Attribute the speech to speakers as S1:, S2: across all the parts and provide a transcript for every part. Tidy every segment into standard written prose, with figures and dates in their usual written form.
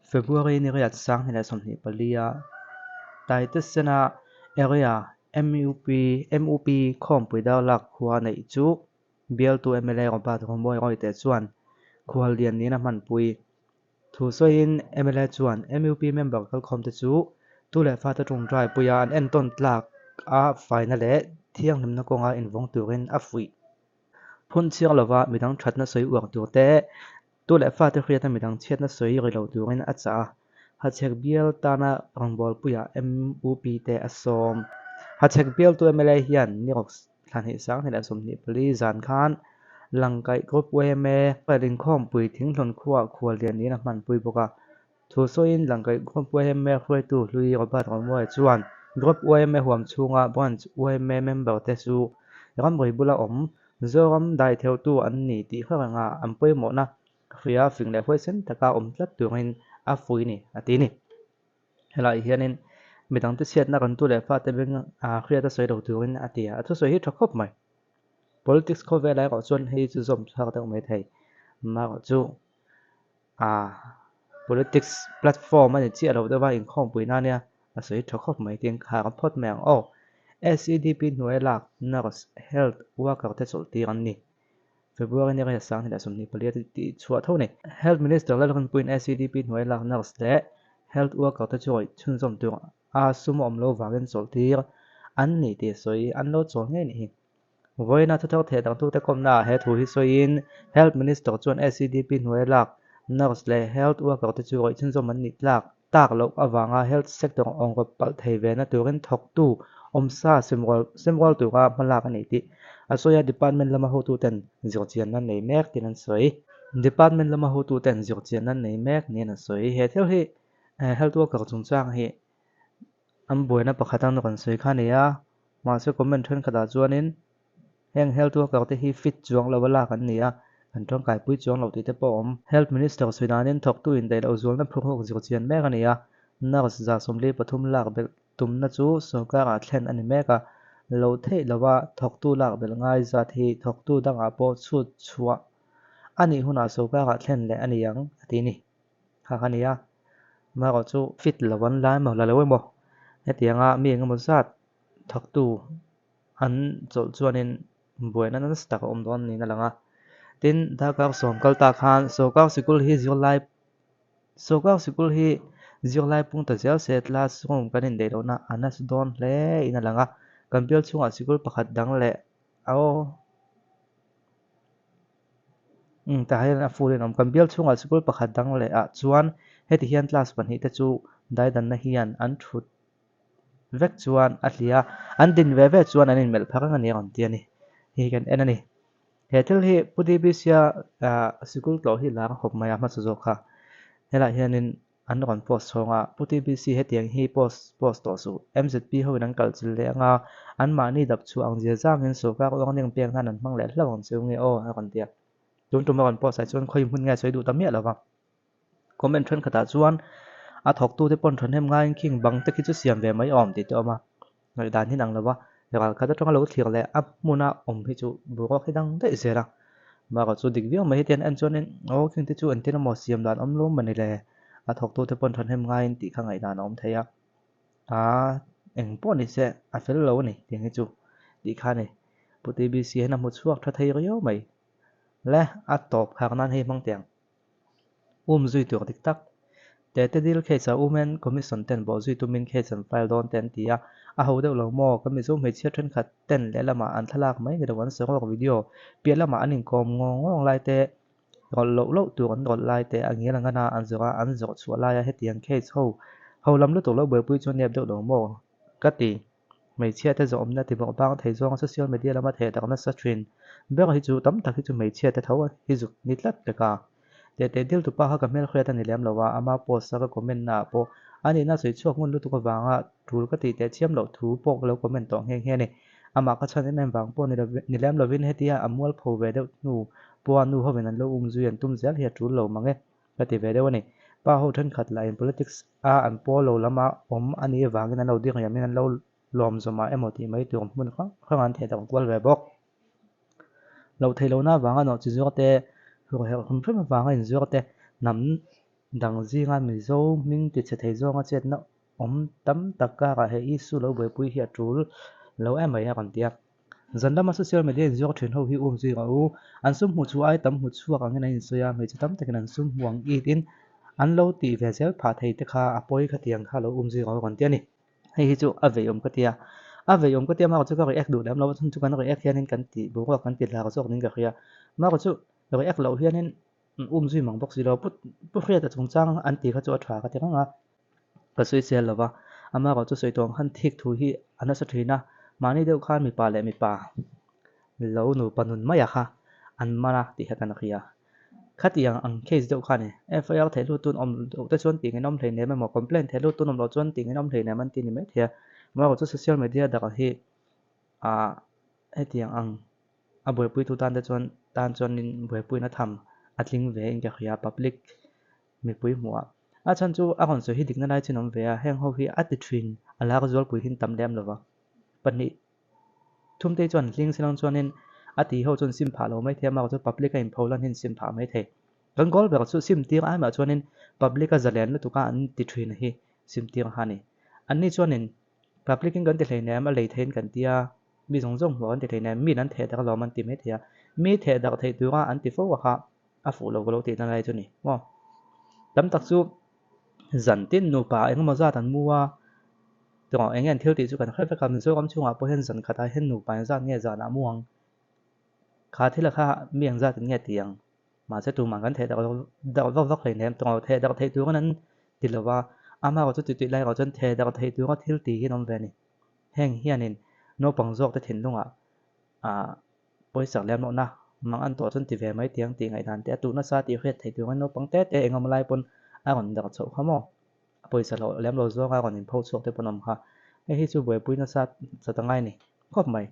S1: February ni riat 2024 a Taitesena Area MUP MUP khawmpui darlak khua neih chu bialtu mla Robert Romawi Royte chuan khuallian niin a hmanpui. Thu sawiin mla chuan MUP member kalkhawmte chu tu leh fate tawngtai puia an entawn tlak a faina leh thianghlimna kawnga invawng turin a fuih. Phun chhiar lova midang thatna sawi uar tur te, tu leh fate hriata midang chhiatna sawi ri lo turin a chah a. Hachhek bial tana rawngbawlpuiah MUP te a sawm. Hachhek bialtu mla hian ni ruk thla hnih 2024 zan khan Langkaih Group yma inkhawmpui Thinghlawn khuaah khuallian niin a hmanpui bawk a. Thu sawiin Langkaih Group yma hruaitu hlui Robert Romawia chuan Group yma huam chhunga Branch yma member te chu ramri bula awm Zoram daitheutu an ni tih hre renga an pawimawhna hria fing leh huaisen taka awm tlat turin a fui ni a ti ni. Helaiah hianin midangte chhiatna kan tu leh fate beng hriat a sawi lo turin a ti a, a thusawi hi tha khawp mai. Politics khawvelah erawh chuan hei chu zawm chhuak deuh mai thei. Amaherawh chu politics platform a ni chiah lo deuh a, inkhawmpui nan nia a sawi tha khawp mai tiin ka han phawt mai ang aw. SEDP hnuai lak nurse, health worker te chawlh tir an ni. February ni riat 2024 a tih chhuah tho a ni. Health Minister Lalrinpuiin SEDP hnuai lak nurse leh health worker te chu rawih chhunzawm tur a sum a awm lo vangin chawlh tir an ni tih sawi an lo chawl ngei ni hi. Vawiina thuthar theh dangtute kawmnaah he thu hi sawiin Health Minister chuan SEDP hnuai lak nurse leh health worker te chu rawih chhunzawm an nih tlak tak loh avanga health sector awngrawp palh thei ve na turin thawktu awmsa semrual tura hmalak a ni tih a sawi a, department lama hotuten zirchianna nei mek tiin an sawi. Department lama hotuten zirchianna nei mek niin an sawi. He thil hi health worker chungchang hi an buaina pakhat ang kan sawi kha a ni a, mahse comment thenkhatah chuanin Heng health worker te hi fit chuang lo a lak an ni a, an tangkaipui chuang lo tih te pawh a awm. Health Minister sawi danin thawktu indaih loh zualna phurhawk zirchian mek a ni a, nurse 43 lak belh tumna chu sorkarah thlen a ni mek a, lo theih lova thawktu lak belh ngai zat hi thawktu dangah pawh chhut chhuah a nih hunah sorkarah thlen leh a ni ang a ti ni. Kha kha ni a, amaherawh chu fit lo an la emaw la lo emaw hetianga mi engemaw zat thawktu An chawlh chuanin buaina nasa tak a awm dawn niin a lang a. Tin, darkar sawm kal ta khan sorkar sikul hi zirlai sorkar sikul hi zirlai pung ta zel se classroom kan indaih lohna a nasa dawn hle in a lang a. Kan bial chhungah sikul pakhat dang leh aw umm tah hian a full in a awm. Kan bial chhungah sikul pakhat dang leh ah chuan heti hian class pahnih te chu daidanna hian an thut vek chuan a hlia a, an din ve ve chuan an inmelh phak ang a ni a rawn ti a ni. Hei hi kan en a ni. He thil hi Pu DBC-a sikul tlawh hi lar khawp mai a hmasa zawk kha. Helaiah hianin an rawn post chhawng a, Pu DBC hetiang hi post post tawh suh. MZP hoin an kalh chilh leh ang a, anmahni dap chhuah ang zia zangin sorkar uang pek nan an hmang leh hlauh ang cheu nge aw a rawn ti a. Tun tum a rawn post ah chuan khawi hmun nge sawi duh ta miah lo va. Comment thenkhatah chuan a thawktute pawn thahnem ngaiin khing bang te khi chu siam ve mai awm tih te a awm a, ngaihdan hi nang lo va, ral khat atanga lo thlir leh a hmuna awm hi chu boruak hi dang daih zel a, bakah chu dik viau mai hetiang en chuanin aw khing te chu engtin emaw siam dan awm lawm mawni le, a thawktute pawn thahnem ngaiin tih kha ngaihdan a awm thei a, aa eng pawh ni se a fel lo a ni tiang hi chu tih kha a ni, Pu TBC hian a hmu chhuak tha thei riau mai le a tawp khak nan hei hmang tiang. Um zui tur dik tak. Tete dil case ah Women Commission ten bawh zui tumin case an file dawn te an ti a, a ho deuh lo maw? Kan Mizo hmeichhia thenkhat ten lehlamah an thlalak mai ni lo an saruak video piah lamah an inkawm ngawng ngawng lai te, rawlh loh loh tur an rawlh lai te a ngial ang a an zawrh a, an zawrh chhuah laia hetiang case ho ho lam lutuk lo buaipui chu nep deuh lo maw? Ka ti. Hmeichhia te zawhawmna ti bawk bang thei zawnga social media lama theh tak nasa thin ber hi chu tam tak hi chu hmeichhia te tho hi zuk ni tlat pek a. Tete dil tupa kha ka hmelhriat a ni lem lo a, ama post a ka comment na ah pawh a nihna sawi chhuak ngun lutuk avanga tul ka tih teh chiam loh thu pawh ka lo comment tawh nghe nghe a ni. Amah ka chhan em em vang pawh ni lem lovin hetia a mualpho ve deuh hnu pawha nu hovin an lo umzui an tum zel hi a tul lo mang e. Ka ti ve deuh a ni. Pa ho thenkhat lahin politics a an pawl lo lama awm a nih avangin an lo ding riamin an lo lawm zawmah emaw tih mai tur hmun hrang hrang an theh dang kual ve bawk. Loh theih lohna avanga nawhchi zuar te, hur herh hrim hrim avanga inzuar te, hnam. Dang zinga Mizo hming tichhe thei zawnga chetna awm tam tak karah he issue lo buaipui hi a tul lo em mai a rawn ti a. Zan lama social media inziak thin ho hi um zui rawh u. An sum hmuh chu ai tam hmu chhuak angin an insawi a, hmeichhe tam takin an sum hmu ang it in an lo tih ve zel phah thei te kha a pawi khatiang kha lo um zui rawh u rawn ti a ni. Hei hi chu a veiawm ka tia. A veiawm ka tia marawh chu ka react duh lem lo a, chhun chu kan react hianin kan tih boruak kan ti hlar zawk niin ka hria. Marawh chu react loh hianin um zui mang bawk si lo. Pu Pu Hriata chungchang an tih kha chu a tha ka ti reng a. Ka sawi sel lo va, amarawh chu sawi tawh ang khan thik thu hi a nasa thin a, mahni deuh khan mipa leh mipa lo nupa nun mai a kha an man a tih kha kan hria. Khatiang ang case deuh kha a ni. FIR theih lut tun awm loh te chuan tih ngaihnawm hleinem emaw complaint theih lut tun awm loh chuan tih ngaihnawm hleinem an ti ni maithei a, amarawh chu social media dangah hi ah hetiang ang a buaipuitu tan te chuan tan chuanin buaipuina tham a tling ve in ka hria public mipui hmuh ah. A chhan chu a rawn sawi hi dikna lai chin awm ve a, heng ho hi a ti thin a lar zualpui hin tam lem lova. Pahnih thumtei chuan hling silang chuanin a ti ho chuan sim phah lo mai thei a, amaherawhchu public a inpho lan hian sim phah mai thei. Kan goal ber chu sim tir ai mah chuanin public a zalen lutuk a an ti thin hi sim tir kha a ni. Anni chuanin public in kan ti hleinem a lei theiin kan tia mi zawng zawng hmuh an ti hleinem miin an theh darh lawm an ti mai thei a, mi theh darh theih tura an ti fo a kha a fuh lo ka lo tihna lai chu ni maw. Tam tak chu zan tin nupa engemaw zat an mu a, tawh eng nge an thil tih chu kan hre vek a, Mizoram chhungah pawh hian zan khatah hian nupa engzat nge zanah mu ang, kha thil a kha mi engzat in nge ti ang, mahse tumah kan theh darh darh vak vak hleinem, tawh theh darh theih turin an ti lo va, amaherawhchu chu tih lai erawh chuan theh darh theih tura thil tih hi an awm ve a ni. Heng hianin naupang zawkte thinlungah ah Pawisak lem lohna mang an tawh chuan ti ve mai tiang tih ngaihdan te a tuh nasa tih hriat theih turin naupang te te engemaw lai pawn a rawn darh chhoh kha maw? A pawisa hlauh lem lo zawnga rawn inpho chhuak te pawn awm kha. Hei hi chu buaipui nasa chat a ngai ni khawp mai.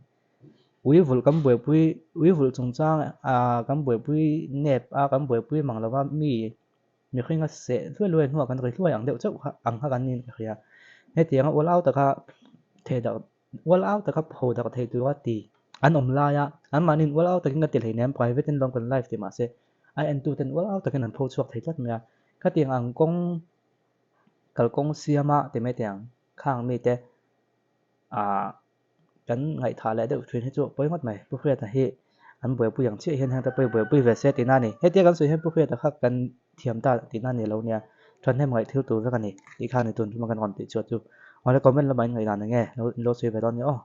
S1: Ui vulh kan buaipui ui vulh chungchang ah kan buaipui nep a kan buaipui mang lova mi mihringa seh hluai hluai hnuah kan ri hluai ang deuh chauh kha ang kha kan niin ka hria. Hetianga ual au taka theh darh Ual au taka pho darh thei tura ti an awm lai a, anmahniin ual au takin ka ti hleinem private in lawm kan live ti mahse a entu ten ual au takin an pho chhuak thei tlat mai a, khatiang ang kawng kalkawng siama ti mai teh ang khang mite ah kan ngaihthah leh deuh thin hi chu a pawi ngawt mai. Pu Hriata hi an buaipui ang chiah hian heng te pawh hi buaipui ve se tihna a ni. Hetia kan sawi hian Pu Hriata kha kan thiam ta tihna a ni lo nia, thahnem ngaih thil tur vek a ni tih kha ni tun ṭuma kan rawn tih chhuah chu. Awle comment lamah in ngaihdan eng nge lo in lo sawi ve dawn nia aw.